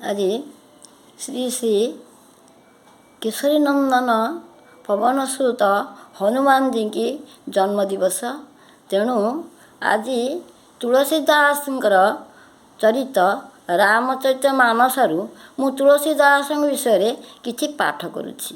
ଆଜି ଶ୍ରୀ ଶ୍ରୀ କିଶୋରୀ ନନ୍ଦନ ପବନସୁତ ହନୁମାନଜୀଙ୍କ ଜନ୍ମ ଦିବସ। ତେଣୁ ଆଜି ତୁଳସୀ ଦାସଙ୍କର ଚରିତ ରାମଚରିତ ମାନସରୁ ମୁଁ ତୁଳସୀ ଦାସଙ୍କ ବିଷୟରେ କିଛି ପାଠ କରୁଛି।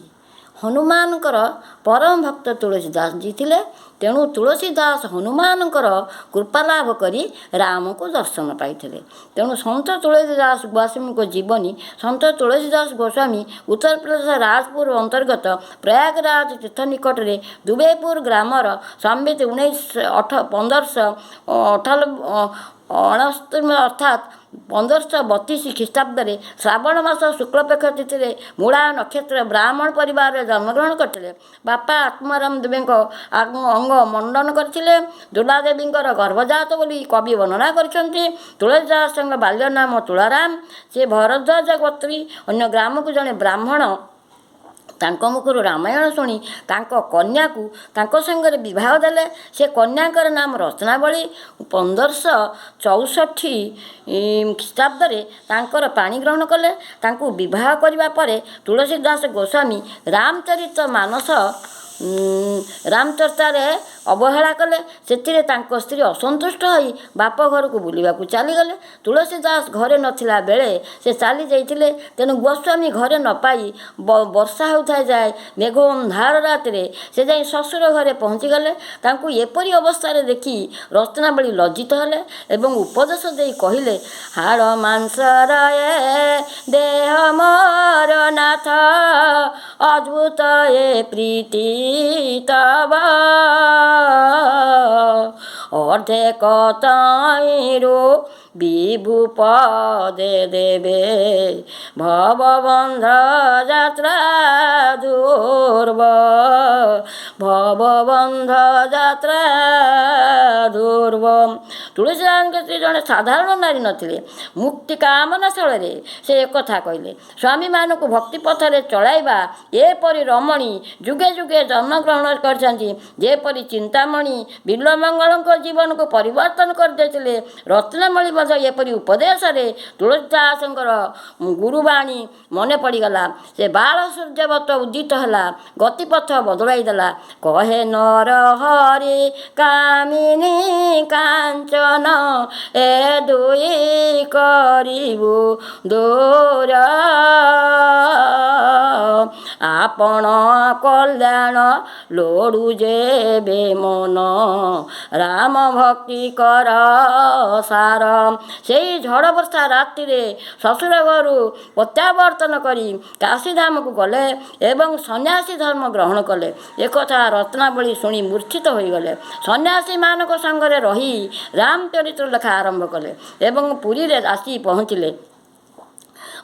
ହନୁମାନଙ୍କର ପରମ ଭକ୍ତ ତୁଳସୀ ଦାସ ଜୀ ଥିଲେ। ତେଣୁ ତୁଳସୀ ଦାସ ହନୁମାନଙ୍କର କୃପା ଲାଭ କରି ରାମଙ୍କୁ ଦର୍ଶନ ପାଇଥିଲେ। ତେଣୁ ସନ୍ଥ ତୁଳସୀ ଦାସ ଗୋସ୍ୱାମୀଙ୍କ ଜୀବନୀ। ସନ୍ଥ ତୁଳସୀ ଦାସ ଗୋସ୍ୱାମୀ ଉତ୍ତରପ୍ରଦେଶ ରାଜପୁର ଅନ୍ତର୍ଗତ ପ୍ରୟାଗରାଜ ତୀର୍ଥ ନିକଟରେ ଦୁବେପୁର ଗ୍ରାମର ସମ୍ବିତ ଉଣେଇଶ ଅଠ ପନ୍ଦରଶହ ଅଠାନବେ ଅଣସ୍ତରି ଅର୍ଥାତ୍ 1532 ଖ୍ରୀଷ୍ଟାବ୍ଦରେ ଶ୍ରାବଣ ମାସ ଶୁକ୍ଳପକ୍ଷ ତିଥିରେ ମୂଳା ନକ୍ଷତ୍ର ବ୍ରାହ୍ମଣ ପରିବାରରେ ଜନ୍ମଗ୍ରହଣ କରିଥିଲେ। ବାପା ଆତ୍ମାରାମ ଦେବୀଙ୍କ ଅଙ୍ଗ ମଣ୍ଡନ କରିଥିଲେ। ଦୁର୍ଗାଦେବୀଙ୍କର ଗର୍ଭଜାତ ବୋଲି କବି ବର୍ଣ୍ଣନା କରିଛନ୍ତି। ତୁଳସୀ ଦାସଙ୍କ ବାଲ୍ୟ ନାମ ତୁଳାରାମ। ସେ ଭରଦ୍ୱାଜ ଗୋତ୍ରୀ। ଅନ୍ୟ ଗ୍ରାମକୁ ଜଣେ ବ୍ରାହ୍ମଣ ତାଙ୍କ ମୁଖରୁ ରାମାୟଣ ଶୁଣି ତାଙ୍କ କନ୍ୟାକୁ ତାଙ୍କ ସାଙ୍ଗରେ ବିବାହ ଦେଲେ। ସେ କନ୍ୟାଙ୍କର ନାମ ରତ୍ନାବଳୀ। 1564 ଖ୍ରୀଷ୍ଟାବ୍ଦରେ ତାଙ୍କର ପାଣି ଗ୍ରହଣ କଲେ। ତାଙ୍କୁ ବିବାହ କରିବା ପରେ ତୁଳସୀ ଦାସ ଗୋସ୍ୱାମୀ ରାମଚରିତ ମାନସ ରାମଚର୍ଚ୍ଚାରେ ଅବହେଳା କଲେ। ସେଥିରେ ତାଙ୍କ ସ୍ତ୍ରୀ ଅସନ୍ତୁଷ୍ଟ ହୋଇ ବାପ ଘରକୁ ବୁଲିବାକୁ ଚାଲିଗଲେ। ତୁଳସୀ ଦାସ ଘରେ ନଥିଲା ବେଳେ ସେ ଚାଲି ଯାଇଥିଲେ। ତେଣୁ ଗୋସ୍ୱାମୀ ଘରେ ନ ପାଇ ବର୍ଷା ହେଉଥାଏ ଯାଏ ମେଘ ଅନ୍ଧାର ରାତିରେ ସେ ଯାଇ ଶ୍ୱଶୁର ଘରେ ପହଞ୍ଚିଗଲେ। ତାଙ୍କୁ ଏପରି ଅବସ୍ଥାରେ ଦେଖି ରତ୍ନାବଳୀ ଲଜ୍ଜିତ ହେଲେ ଏବଂ ଉପଦେଶ ଦେଇ କହିଲେ, ହାଡ଼ ମାଂସର ଏ ଦେହ ମୋର ନାଥ, ଅଦ୍ଭୁତ ଏ ପ୍ରୀତି ତବ, ଅର୍ଦ୍ଧେକ ତହିଁରୁ ବିଭୁ ପଦେ ଦେବେ, ଭବବନ୍ଧ ଯାତ୍ରା ଦୁର୍ବ, ଭବବନ୍ଧ ଯାତ୍ରା ଦୁର୍ବ। ତୁଳସୀ ଦାସଙ୍କ ସ୍ତ୍ରୀ ଜଣେ ସାଧାରଣ ନାରୀ ନଥିଲେ। ମୁକ୍ତି କାମନା ସ୍ଥଳରେ ସେ ଏକଥା କହିଲେ। ସ୍ୱାମୀମାନଙ୍କୁ ଭକ୍ତି ପଥରେ ଚଳାଇବା ଏପରି ରମଣୀ ଯୁଗେ ଯୁଗେ ଜନ୍ମଗ୍ରହଣ କରିଛନ୍ତି। ଯେପରି ଚିନ୍ତାମଣି ବିଲ୍ୱମଙ୍ଗଳଙ୍କ ଜୀବନକୁ ପରିବର୍ତ୍ତନ କରିଦେଇଥିଲେ, ରତ୍ନମଣି ମଧ୍ୟ ଏପରି ଉପଦେଶରେ ତୁଳସୀ ଦାସଙ୍କର ଗୁରୁବାଣୀ ମନେ ପଡ଼ିଗଲା। ସେ ବାଳ ସୂର୍ଯ୍ୟବତ ଉଦିତ ହେଲା, ଗତିପଥ ବଦଳାଇ ଦେଲା। କହେ ନର ହରି କାମିନୀ କାଞ୍ଚନ, ଏ ଦୁଇ କରିବୁ ଦୂର, ଆପଣ କଲ୍ୟାଣ ଲୋଡ଼ୁ ଯେବେ ମନ, ରାମ ଭକ୍ତି କର ସାର। ସେଇ ଝଡ଼ ବର୍ଷା ରାତିରେ ଶ୍ୱଶୁର ଘରୁ ପ୍ରତ୍ୟାବର୍ତ୍ତନ କରି କାଶୀଧାମକୁ ଗଲେ ଏବଂ ସନ୍ନ୍ୟାସୀ ଧର୍ମ ଗ୍ରହଣ କଲେ। ଏକଥା ରତ୍ନାବଳୀ ଶୁଣି ମୂର୍ଚ୍ଛିତ ହୋଇଗଲେ। ସନ୍ନ୍ୟାସୀମାନଙ୍କ ସାଙ୍ଗରେ ରହି ରାମଚରିତ୍ର ଲେଖା ଆରମ୍ଭ କଲେ ଏବଂ ପୁରୀରେ ଆସି ପହଞ୍ଚିଲେ।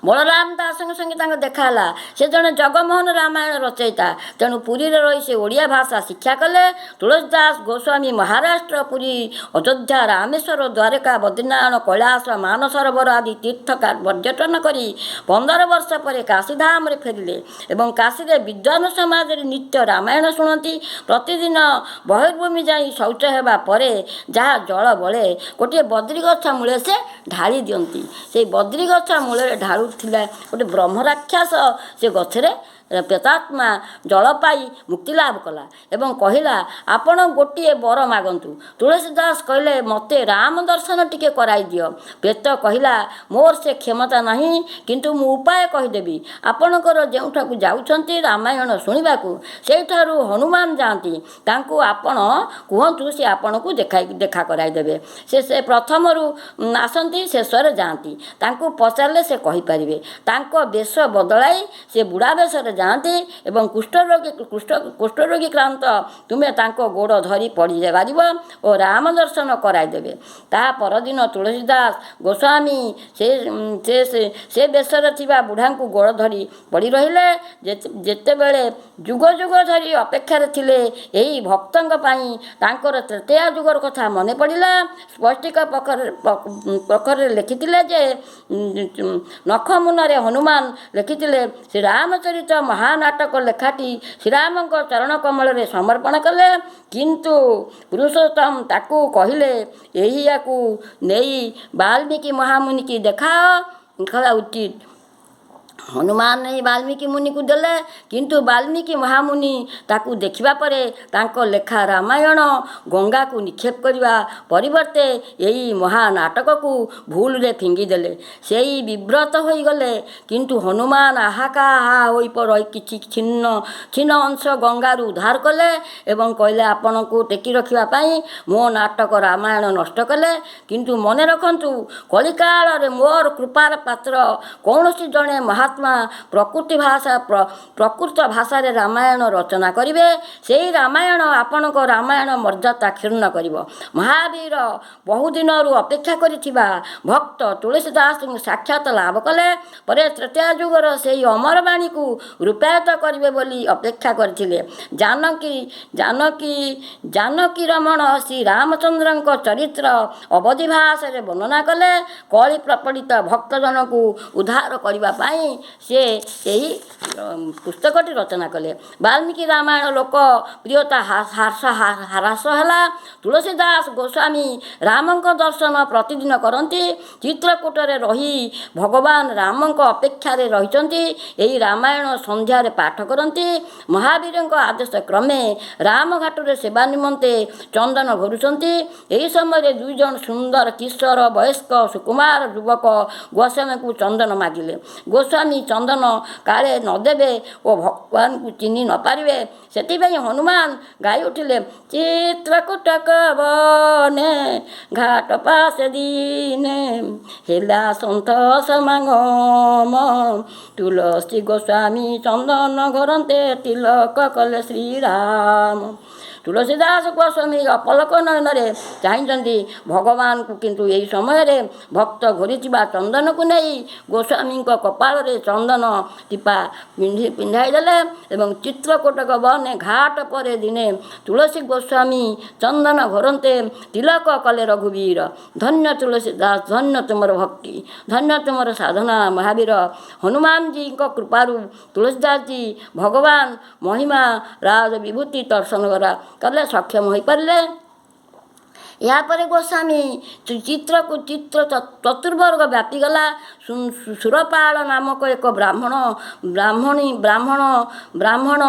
ବଳରାମ ଦାସଙ୍କ ସଙ୍ଗେ ତାଙ୍କ ଦେଖା ହେଲା। ସେ ଜଣେ ଜଗମୋହନ ରାମାୟଣ ରଚୟିତା। ତେଣୁ ପୁରୀରେ ରହି ସେ ଓଡ଼ିଆ ଭାଷା ଶିକ୍ଷା କଲେ। ତୁଳସୀ ଦାସ ଗୋସ୍ୱାମୀ ମହାରାଷ୍ଟ୍ର, ପୁରୀ, ଅଯୋଧ୍ୟା, ରାମେଶ୍ୱର, ଦ୍ୱାରକା, ବଦ୍ରୀନାରାୟଣ, କୈଳାସ, ମାନସରୋବର ଆଦି ତୀର୍ଥ ପର୍ଯ୍ୟଟନ କରି 15 ବର୍ଷ ପରେ କାଶୀଧାମରେ ଫେରିଲେ ଏବଂ କାଶୀରେ ବିଦ୍ୱାନ ସମାଜରେ ନିତ୍ୟ ରାମାୟଣ ଶୁଣନ୍ତି। ପ୍ରତିଦିନ ବହିର୍ଭୂମି ଯାଇ ଶୌଚ ହେବା ପରେ ଯାହା ଜଳ ବଳେ, ଗୋଟିଏ ବଦ୍ରି ଗଛ ମୂଳେ ସେ ଢାଳି ଦିଅନ୍ତି। ସେଇ ବଦ୍ରି ଗଛ ମୂଳରେ ଢାଳୁଥିଲା ଗୋଟେ ବ୍ରହ୍ମରାକ୍ଷସ। ସେ ଗଛରେ ପ୍ରେତାତ୍ମା ଜଳ ପାଇ ମୁକ୍ତି ଲାଭ କଲା ଏବଂ କହିଲା, ଆପଣ ଗୋଟିଏ ବର ମାଗନ୍ତୁ। ତୁଳସୀ ଦାସ କହିଲେ, ମୋତେ ରାମ ଦର୍ଶନ ଟିକେ କରାଇ ଦିଅ। ପ୍ରେତ କହିଲା, ମୋର ସେ କ୍ଷମତା ନାହିଁ, କିନ୍ତୁ ମୁଁ ଉପାୟ କହିଦେବି। ଆପଣଙ୍କର ଯେଉଁଠାକୁ ଯାଉଛନ୍ତି ରାମାୟଣ ଶୁଣିବାକୁ, ସେଇଠାରୁ ହନୁମାନ ଯାଆନ୍ତି। ତାଙ୍କୁ ଆପଣ କୁହନ୍ତୁ, ସେ ଆପଣଙ୍କୁ ଦେଖାଇ ଦେଖା କରାଇଦେବେ। ସେ ପ୍ରଥମରୁ ଆସନ୍ତି, ଶେଷରେ ଯାଆନ୍ତି। ତାଙ୍କୁ ପଚାରିଲେ ସେ କହିପାରିବେ। ତାଙ୍କ ବେଶ ବଦଳାଇ ସେ ବୁଢ଼ା ବେଶରେ ଯାଆନ୍ତି ଏବଂ କୁଷ୍ଠରୋଗୀ କ୍ରାନ୍ତ ତୁମେ ତାଙ୍କ ଗୋଡ଼ ଧରି ପଡ଼ିପାରିବ ଓ ରାମ ଦର୍ଶନ କରାଇଦେବେ। ତା ପରଦିନ ତୁଳସୀ ଦାସ ଗୋସ୍ୱାମୀ ସେ ବେଶରେ ଥିବା ବୁଢ଼ାଙ୍କୁ ଗୋଡ଼ ଧରି ପଡ଼ି ରହିଲେ। ଯେତେବେଳେ ଯୁଗ ଯୁଗ ଧରି ଅପେକ୍ଷାରେ ଥିଲେ, ଏହି ଭକ୍ତଙ୍କ ପାଇଁ ତାଙ୍କର ତ୍ରେତୟା ଯୁଗର କଥା ମନେ ପଡ଼ିଲା। ସ୍ଫଟିକ ପ୍ରଖରରେ ଲେଖିଥିଲେ ଯେ ନଖମୁନରେ ହନୁମାନ ଲେଖିଥିଲେ ଶ୍ରୀରାମଚରିତ ମହାନାଟକ ଲେଖାଟି ଶ୍ରୀରାମଙ୍କ ଚରଣ କମଳରେ ସମର୍ପଣ କଲେ। କିନ୍ତୁ ପୁରୁଷୋତ୍ତମ ତାକୁ କହିଲେ, ଏହିଆକୁ ନେଇ ବାଲ୍ମୀକି ମହାମୁନିକି ଦେଖାଅ ଦେଖାଇବା ଉଚିତ। ହନୁମାନ ନେଇ ବାଲ୍ମୀକି ମୁନିକୁ ଦେଲେ, କିନ୍ତୁ ବାଲ୍ମୀକି ମହାମୁନି ତାକୁ ଦେଖିବା ପରେ ତାଙ୍କ ଲେଖା ରାମାୟଣ ଗଙ୍ଗାକୁ ନିକ୍ଷେପ କରିବା ପରିବର୍ତ୍ତେ ଏଇ ମହାନାଟକକୁ ଭୁଲରେ ଫିଙ୍ଗିଦେଲେ। ସେଇ ବିବ୍ରତ ହୋଇଗଲେ, କିନ୍ତୁ ହନୁମାନ ଆହାକା ଆହା ହୋଇ ରହି କିଛି ଛିନ୍ନ ଛିନ୍ନ ଅଂଶ ଗଙ୍ଗାରୁ ଉଦ୍ଧାର କଲେ ଏବଂ କହିଲେ, ଆପଣଙ୍କୁ ଟେକି ରଖିବା ପାଇଁ ମୋ ନାଟକ ରାମାୟଣ ନଷ୍ଟ କଲେ, କିନ୍ତୁ ମନେ ରଖନ୍ତୁ, କଳିକାଳରେ ମୋର କୃପାର ପାତ୍ର କୌଣସି ଜଣେ ମହାତ୍ମା ପ୍ରକୃତି ଭାଷା ପ୍ରକୃତ ଭାଷାରେ ରାମାୟଣ ରଚନା କରିବେ। ସେଇ ରାମାୟଣ ଆପଣଙ୍କ ରାମାୟଣ ମର୍ଯ୍ୟାଦା କ୍ଷୁଣ୍ଣ କରିବ। ମହାବୀର ବହୁଦିନରୁ ଅପେକ୍ଷା କରିଥିବା ଭକ୍ତ ତୁଳସୀ ଦାସଙ୍କୁ ସାକ୍ଷାତ ଲାଭ କଲେ ପରେ ତ୍ରେତୟା ଯୁଗର ସେଇ ଅମର ବାଣୀକୁ ରୂପାୟିତ କରିବେ ବୋଲି ଅପେକ୍ଷା କରିଥିଲେ। ଜାନକୀ ଜାନକୀ ଜାନକୀ ରମଣ ଶ୍ରୀ ରାମଚନ୍ଦ୍ରଙ୍କ ଚରିତ୍ର ଅବଧି ଭାଷାରେ ବର୍ଣ୍ଣନା କଲେ। କଳି ପ୍ରପୀଡ଼ିତ ଭକ୍ତଜନକୁ ଉଦ୍ଧାର କରିବା ପାଇଁ ସେ ଏହି ପୁସ୍ତକଟି ରଚନା କଲେ। ବାଲ୍ମୀକି ରାମାୟଣ ଲୋକ ପ୍ରିୟତା ହ୍ରାସ ହେଲା। ତୁଳସୀ ଦାସ ଗୋସ୍ୱାମୀ ରାମଙ୍କ ଦର୍ଶନ ପ୍ରତିଦିନ କରନ୍ତି। ଚିତ୍ରକୂଟରେ ରହି ଭଗବାନ ରାମଙ୍କ ଅପେକ୍ଷାରେ ରହିଛନ୍ତି। ଏହି ରାମାୟଣ ସନ୍ଧ୍ୟାରେ ପାଠ କରନ୍ତି। ମହାବୀରଙ୍କ ଆଦେଶ କ୍ରମେ ରାମଘାଟରେ ସେବା ନିମନ୍ତେ ଚନ୍ଦନ ଘୋରୁଛନ୍ତି। ଏହି ସମୟରେ ଦୁଇଜଣ ସୁନ୍ଦର କିଶୋର ବୟସ୍କ ସୁକୁମାର ଯୁବକ ଗୋସ୍ୱାମୀଙ୍କୁ ଚନ୍ଦନ ମାଗିଲେ। ଗୋସ୍ୱାମୀ ଚନ୍ଦନ କାଳେ ନଦେବେ ଓ ଭଗବାନଙ୍କୁ ଚିହ୍ନି ନପାରିବେ, ସେଥିପାଇଁ ହନୁମାନ ଗାଇ ଉଠିଲେ, ଚିତ୍ରକୂଟକ ବନେ ଘାଟ ପାଶେ ଦିନେ ହେଲା ସନ୍ଥ ସମାଗମ, ତୁଳସୀ ଗୋସ୍ୱାମୀ ଚନ୍ଦନ ଘୋରନ୍ତେ ତିଲକ କଲେ ଶ୍ରୀରାମ। ତୁଳସୀ ଦାସ ଗୋସ୍ୱାମୀ ଅପଲକ ନୟନରେ ଚାହିଁଛନ୍ତି ଭଗବାନଙ୍କୁ, କିନ୍ତୁ ଏହି ସମୟରେ ଭକ୍ତ ଘୋରିଥିବା ଚନ୍ଦନକୁ ନେଇ ଗୋସ୍ୱାମୀଙ୍କ କପାଳରେ ଚନ୍ଦନ ଟିପା ପିନ୍ଧାଇ ଦେଲେ। ଏବଂ ଚିତ୍ରକୂଟକ ବନେ ଘାଟ ପରେ ଦିନେ ତୁଳସୀ ଗୋସ୍ୱାମୀ ଚନ୍ଦନ ଘୋରନ୍ତେ ତିଲକ କଲେ ରଘୁବୀର। ଧନ୍ୟ ତୁଳସୀ ଦାସ, ଧନ୍ୟ ତୁମର ଭକ୍ତି, ଧନ୍ୟ ତୁମର ସାଧନା। ମହାବୀର ହନୁମାନଜୀଙ୍କ କୃପାରୁ ତୁଳସୀ ଦାସଜୀ ଭଗବାନ ମହିମା ରାଜ ବିଭୂତି ଦର୍ଶନ କଲେ ସକ୍ଷମ ହୋଇପାରିଲେ। ଏହାପରେ ଗୋସ୍ୱାମୀ ଚିତ୍ରକୁ ଚିତ୍ର ଚତୁର୍ବର୍ଗ ବ୍ୟାପିଗଲା। ସୁରପାଳ ନାମକ ଏକ ବ୍ରାହ୍ମଣ ବ୍ରାହ୍ମଣୀ ବ୍ରାହ୍ମଣ ବ୍ରାହ୍ମଣ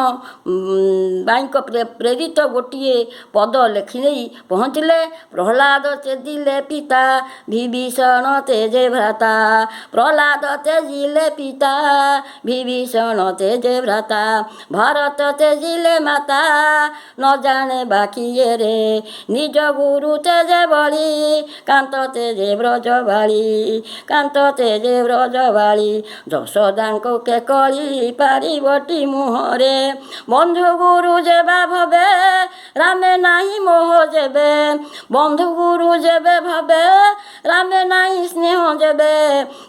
ବାଇଙ୍କ ପ୍ରେରିତ ଗୋଟିଏ ପଦ ଲେଖି ନେଇ ପହଞ୍ଚିଲେ। ପ୍ରହ୍ଲାଦ ତେଜିଲେ ପିତା, ବିଭୀଷଣ ତେଜେ ଭ୍ରାତା। ପ୍ରହ୍ଲାଦ ତେଜିଲେ ପିତା, ବିଭୀଷଣ ତେଜେ ଭ୍ରାତା, ଭରତ ତେଜିଲେ ମାତା, ନ ଜାଣେ ବାକିଏ ରେ। ନିଜ ଗୁରୁ ତେଜେ ବଳି, କାନ୍ତ ତେଜେ ବ୍ରଜବାଳି, କାନ୍ତ ତେଜେ ବ୍ରଜବାଳି, ଯଶୋଦାଙ୍କୁ କେ କଳି ପାରିବଟି ମୁହଁରେ। ବନ୍ଧୁ ଗୁରୁ ଯେବା ଭବେ ରାମେ ନାହିଁ ମୋହ ଯେବେ, ବନ୍ଧୁ ଗୁରୁ ଯେବେ ଭବେ ରାମେ ନାହିଁ ସ୍ନେହ ଯେବେ,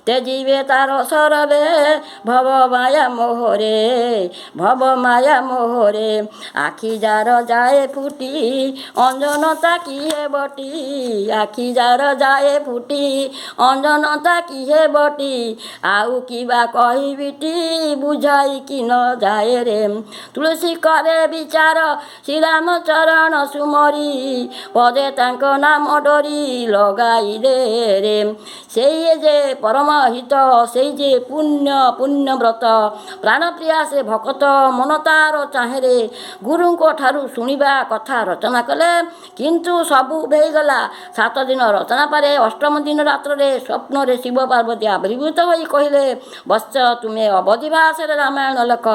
ତେଜିବେ ତାର ସରବେ ଭବ ମାୟା ମୋହରେ, ଭବ ମାୟା ମୋହରେ। ଆଖି ଯାର ଯାଏ ଫୁଟି ଅଞ୍ଜନ ତାକିଏ ବଟି, ଆଖି ଯାର ଯାଏ ଫୁଟି ଅଞ୍ଜନ ତାକିଏ ବଟି, ଆଉ କିବା କହିବିଟି ବୁଝାଇ କି ନ ଯାଏ ରେ। ତୁଳସୀ କରେ ବିଚାର ଶ୍ରୀରାମ ଚରଣ ସୁମରି, ପଦେ ତାଙ୍କ ନାମ ଡୋରି ଲଗାଇ ଦେ ରେ। ସେଇ ଯେ ପରମ ହିତ, ସେଇ ଯେ ପୁଣ୍ୟ ପୁଣ୍ୟବ୍ରତ, ପ୍ରାଣପ୍ରିୟା ସେ ଭକତ ମନ ତାର ଚାହେଁରେ। ଗୁରୁଙ୍କ ଠାରୁ ଶୁଣିବା କଥା ରଚନା କଲେ, କିନ୍ତୁ ସବୁ ଉଭେଇଗଲା। 7 ଦିନ ରଚନା ପରେ ଅଷ୍ଟମ ଦିନ ରାତ୍ରରେ ସ୍ୱପ୍ନରେ ଶିବ ପାର୍ବତୀ ଆବିର୍ଭୂତ ହୋଇ କହିଲେ, ବତ୍ସ, ତୁମେ ଅବଧି ଭାଷାରେ ରାମାୟଣ ଲେଖ।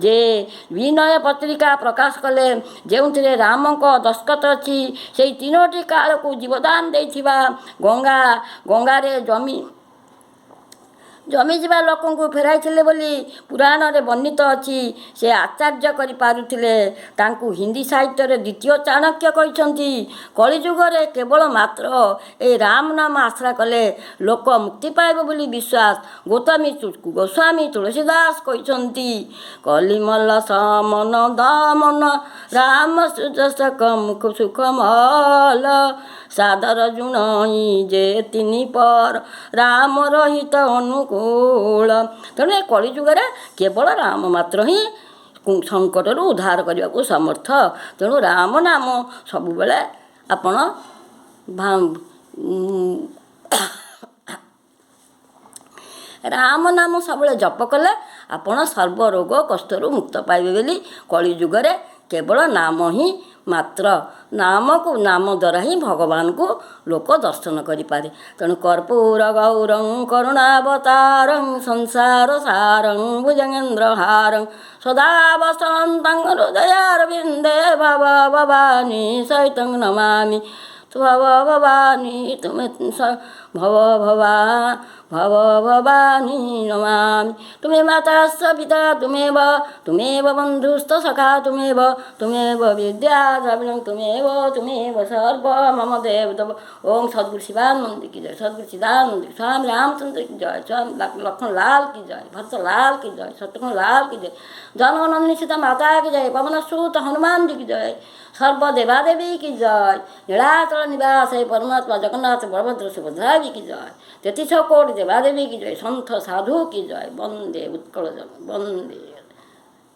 ଯେ ବିନୟ ପତ୍ରିକା ପ୍ରକାଶ କଲେ, ଯେଉଁଥିରେ ରାମଙ୍କ ଦସ୍ତଖତ ଅଛି। ସେଇ ତିନୋଟି କାଳକୁ ଜୀବଦାନ ଦେଇଥିବା ଗଙ୍ଗାରେ ଜମିଯିବା ଲୋକଙ୍କୁ ଫେରାଇଥିଲେ ବୋଲି ପୁରାଣରେ ବର୍ଣ୍ଣିତ ଅଛି। ସେ ଆଚାର୍ଯ୍ୟ କରିପାରୁଥିଲେ। ତାଙ୍କୁ ହିନ୍ଦୀ ସାହିତ୍ୟରେ ଦ୍ୱିତୀୟ ଚାଣକ୍ୟ କହିଛନ୍ତି। କଳିଯୁଗରେ କେବଳ ମାତ୍ର ଏ ରାମ ନାମ ଆଶ୍ରା କଲେ ଲୋକ ମୁକ୍ତି ପାଇବ ବୋଲି ବିଶ୍ୱାସ ଗୌତମୀ ଗୋସ୍ୱାମୀ ତୁଳସୀ ଦାସ କହିଛନ୍ତି, କଲିମଲ ସମନ ଦମନ ରାମ ସୁଯଶ ମୁଖ ସୁଖ ମଲ, ସାଦର ଜୁଣଇ ଯେ ତିନି ପର ରାମ ରହିତ ଅନୁକୂଳ। ତେଣୁ ଏ କଳିଯୁଗରେ କେବଳ ରାମ ମାତ୍ର ହିଁ ସଙ୍କଟରୁ ଉଦ୍ଧାର କରିବାକୁ ସମର୍ଥ। ତେଣୁ ରାମ ନାମ ସବୁବେଳେ ଆପଣ ରାମ ନାମ ସବୁବେଳେ ଜପ କଲେ ଆପଣ ସର୍ବ ରୋଗ କଷ୍ଟରୁ ମୁକ୍ତ ପାଇବେ ବୋଲି କଳିଯୁଗରେ କେବଳ ନାମ ହିଁ ମାତ୍ର ନାମକୁ ନାମ ଦ୍ୱାରା ହିଁ ଭଗବାନଙ୍କୁ ଲୋକ ଦର୍ଶନ କରିପାରେ। ତେଣୁ କର୍ପୂର ଗୌରଂ କରୁଣାବତାରଂ ସଂସାର ସାରଂ ଭୁଜଙ୍ଗେନ୍ଦ୍ର ହାରଂ ସଦା ବସନ୍ତଂ ହୃଦୟାରବିନ୍ଦେ ଭବ ଭବାନୀ ସହିତଂ ନମାମି। ଭବ ଭବାନୀ ତୁମେ ଭବ ଭବା ଭବ ଭବାନୀ ନମାମି। ତୁମେ ମାତା ପିତା ତୁମେବ ତୁମେବ ବନ୍ଧୁସ୍ତ ସଖା ତୁମେବ ତୁମେବ ବିଦ୍ୟା ଦ୍ରାବିଣଂ ତୁମେବ ତୁମେବ ସର୍ବ ମମ ଦେବ ଦେବ। ଓಂ ସଦ୍ଗୁରୁ ଶିବାନନ୍ଦ କି ଜୟ, ସଦ୍ଗୁରୁ ଚିଦାନନ୍ଦ, ସ୍ୱାମୀ ରାମଚନ୍ଦ୍ର କି ଜୟ, ସ୍ୱାମୀ ଲକ୍ଷ୍ମଣ ଲାଲ କି ଜୟ, ଭରତ ଲାଲ କି ଜୟ, ଶତ୍ରୁଘ୍ନ ଲାଲ କି ଜୟ, ଜନଗଣନୀ ସୀତା ମାତା କି ଜୟ, ପବନ ସୁତ ହନୁମାନ କି ଜୟ, ସର୍ବ ଦେବାଦେବୀ କି ଜୟ, ନୀଳାଚଳ ନିବାସ ପରମାତ୍ମା ଜଗନ୍ନାଥ ବଳଭଦ୍ର ସୁଭଦ୍ରା କି ଜୟ, ତେତିଶ କୋଟି ଦେବାଦେବୀ କି ଜୟ, ସନ୍ଥ ସାଧୁ କି ଜୟ। ବନ୍ଦେ ଉତ୍କଳ ଜନ ବନ୍ଦେ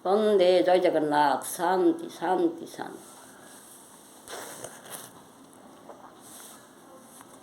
ବନ୍ଦେ, ଜୟ ଜଗନ୍ନାଥ। ଶାନ୍ତି ଶାନ୍ତି ଶାନ୍ତି।